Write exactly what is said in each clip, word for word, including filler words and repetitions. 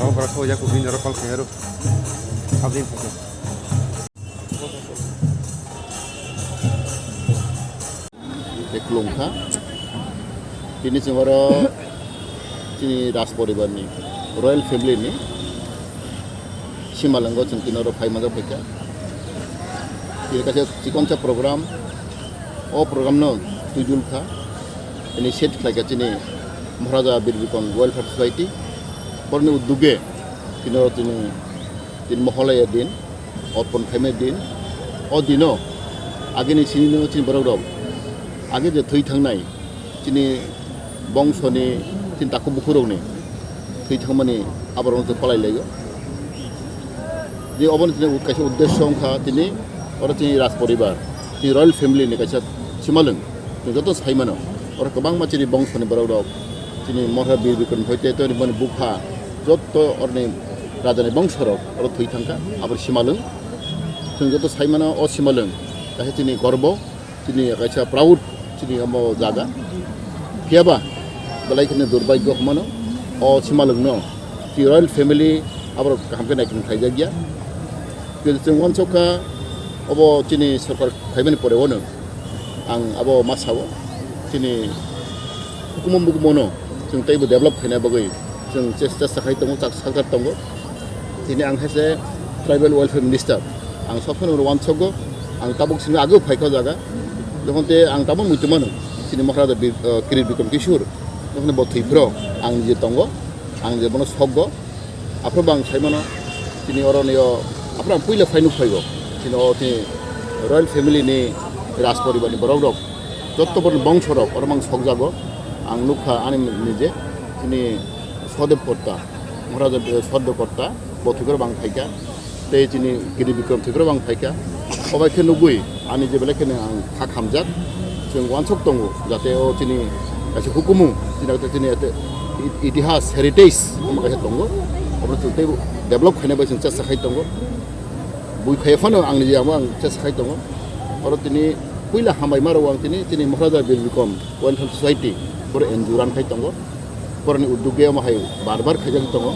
Abo borok khe oya kubui norok call khaiyaro. Aboni khe. Tei khulumkha. Tini chwng oro chini Raj poribarni, royal family ni simalwngo chwng tini oro phai manjak phaikha. Tini kaisa chikonsa program, o program no twijul kha, initiate khlaikha chini Maharaja Bir Bikram Welfare Society, borokni udduge tini oro tini, tini Moholaya din, orpon khaimani din, o dino agini sinino chini borok rok age je thwi thangnai, chini bongsoni, chini takhuk bukhurokni thwi thangmani aborokno chwng palai laio. Tini oboni tini kaisa uddesyo wngkha, tini oro chini Raj poribar, chini royal family ni kaisa simalwng, chwng joto sai mano. Oro kwbangma chini bongsoni borok rok, chini Maharaja Bir Bikram hoite tei boni bupha, joto oroni rajani bongsorok oro thwi thangkha, aboni simalwng. Chwng joto sai mano, o simalwng kaisa chini gorbo. Chini kaisa proud, chini omo jaga. Phiyaba belai kheno durbagyo hwnmano, o simalwngno chini royal family aborok kaham khe naikhwng khlaijakya. Khe chwng uansukha, obo chini sorkar khaimani poreo no ang abo ma sao, chini hukumu mukumu no chwng teibo develop khaina bagwi chwng ches-, chesta khai tongo, chak-, sakjak tongo. Tini ang hai se tribal welfare minister, ang sob somoi uansukgo, ang tabuk simi ageo phaikha o jaga, jokhon te ang tabuk muitu mano, chini Maharaja Bir-, eh, Kirit Bikram Kishore, jokhon bo thwi phro, ang nije tongo, ang je bono sokgo, aphro bo ang sai mano, chini oro nio, aphro ang puila phai nuk phaigo, chini o chini royal family ni, Raj poribar ni borok rok, jotto borok ni bongso rok, oro bo ang sokjago, ang nukha ani nije, chini Sodeb Kotta, Maharaja Sodeb Kotta, bo thwi phro bo ang phaikha, tei chini Kirit Bikram thwi phro bo ang phaikha. O bai khe nugwi ani je belai kheno ang kha khamjak, chwng uansuk tongo, jate o chini kaisa hukumu, chini kaisa chini ete i-, itihas, heritage, omo kaisa tongo, obo chwng tei develop khaina bai chwng chesta khai tongo. Bui phai phano ang nije amo ang chesta khai tongo. Oro tini puila hambai ma rwo ang tini, chini Maharaja Bir Bikram Welfare Society, boro N G O run khai tongo. Boroni uddog omo hai bar bar khaijak tongo.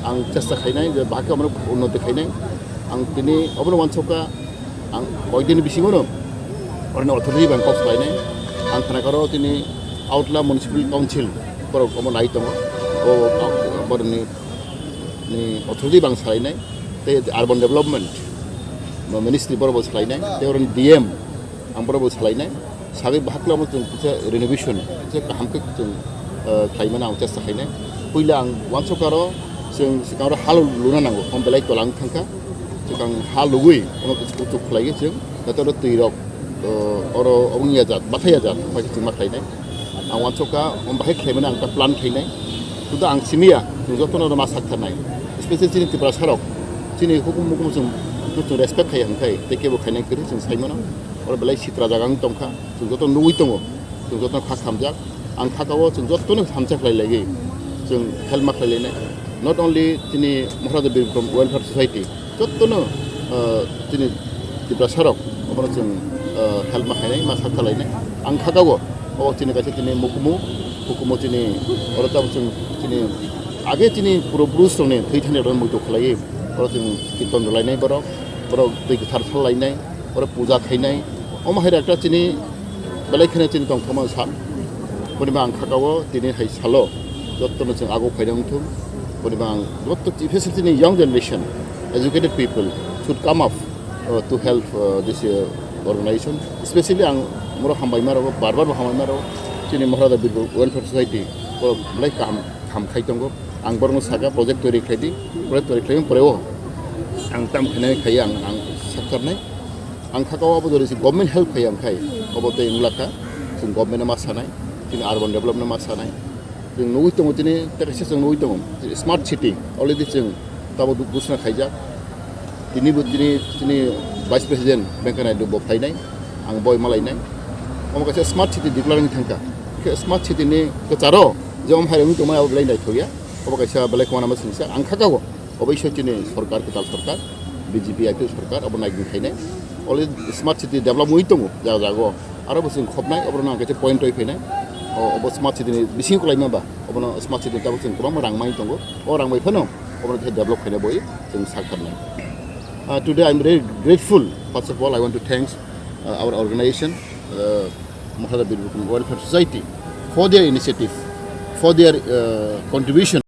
Ang chesta khainai je bahai khe omono unnoti khainai. Ang tini obono uansukha, ang koidini bisingono oroni authority bai kok salainai. Ang khna karo tini Agartala Municipal Council borok omo nai tongo. O, o, boroni ni authority bai ang salainai. Tei urban development ministry borok bo salainai. Tei oroni D M ang borok bo salainai. Sagwi bahai khlai omo chwng kisa renovation, kisa kaham khe chwng, eh, khlaimani ang chesta khainai. Puila ang uansukha aro chwng swkang oro ha luna nango, omo belai tola wng thangkha. Swkang ha lugwi omo kisa kuchuk khlaiwi chwng, jate oro twi rok, eh, oro wngya jat, bathai ya jat, bai khe chwng ma khlainai. Ang uansukha, omo bahai khlaimani ang ta plan khainai. Sudu ang simiya, chwng jotono oro ma saktharnai. Especially chini Tiprasa rok, chini hukum mukum chwng, chwng respect khaiya hwnkhai, tei kebo khainai kwrwi chwng saimano. Oro belai sitra jaga wng tongkha. Chwng joto nugwi tongo, chwng joto kha khamjak. Ang kha kao chwng jotono hamsa khlai laiwi chwng help ma khlai lainai. Not only chini Maharaja Bir Bikram Welfare Society, jotono, ah, chini Tiprasa rok obono chwng, ah, help ma khainai, ma sakha lainai. Ang kha kao, o chini kaisa chini mukumu, hukumu chini oro tabuk chwng chini age chini puro purush rokni thwi thani rok muitu khlaiwi oro chwng kirtan rwlainai borok, borok twi kwthar sal lainai. Oro puja khainai. Omo hai ekta chini belai kheno chini tongthokma sal. Boni ba ang kha kao tini hai salo jotono chwng aguk phaina wngthung. Boni ba ang joto, especially chini young generation, educated people should come up, uh, to help, uh, this, uh, organization. Especially ang moro hambai ma rwo, bar bar bo hambai ma rwo. Chini Maharaja Bir Bikram Welfare Society borok belai kaham, kaham khai tongo. Ang borokno sakha project toiri khlai di, project toiri khlaimani pore o ang tam khainai khai ang, ang saktarnai. Ang kha kao abo jodi se government help khai ang khai, obo tei wng lakha. Chwng government no ma sanai, chini urban development no ma sanai. Chwng nugwi tongo tini, tei kaisa chwng nugwi tongo, smart city, already chwng tabo du-, dusna khaijak. Tini bo tini, tini Vice President Venkaiah Naidu bo phainai, ang boi malainai. Omo kaisa smart city declare wng thangkha. Khe smart city ni kwcharo je omo hai wng tongmani abo belai naithokya. Obo kaisa belai khwna ma singsa. Ang kha kao. Oboisoi chini sorkar, kwtal sorkar, B J P I P F sorkar, abo naigwng khainai. Already smart city develop wngwi tongo, jaga jaga o. Aro bo chwng khopnai, oborok no ang kaisa point rwi phainai. O, obo smart city ni bisingo kwlai mamba, obono smart city ni tabuk chwng kwbangma rang mai tongo. O rang bai phano Obono khe develop khaina boi chwng sakharnai. Uh, today I'm very grateful. First of all, I want to thanks uh, our organization, uh, Maharaj Birbikrama Welfare Society, for their initiative, for their uh, contribution.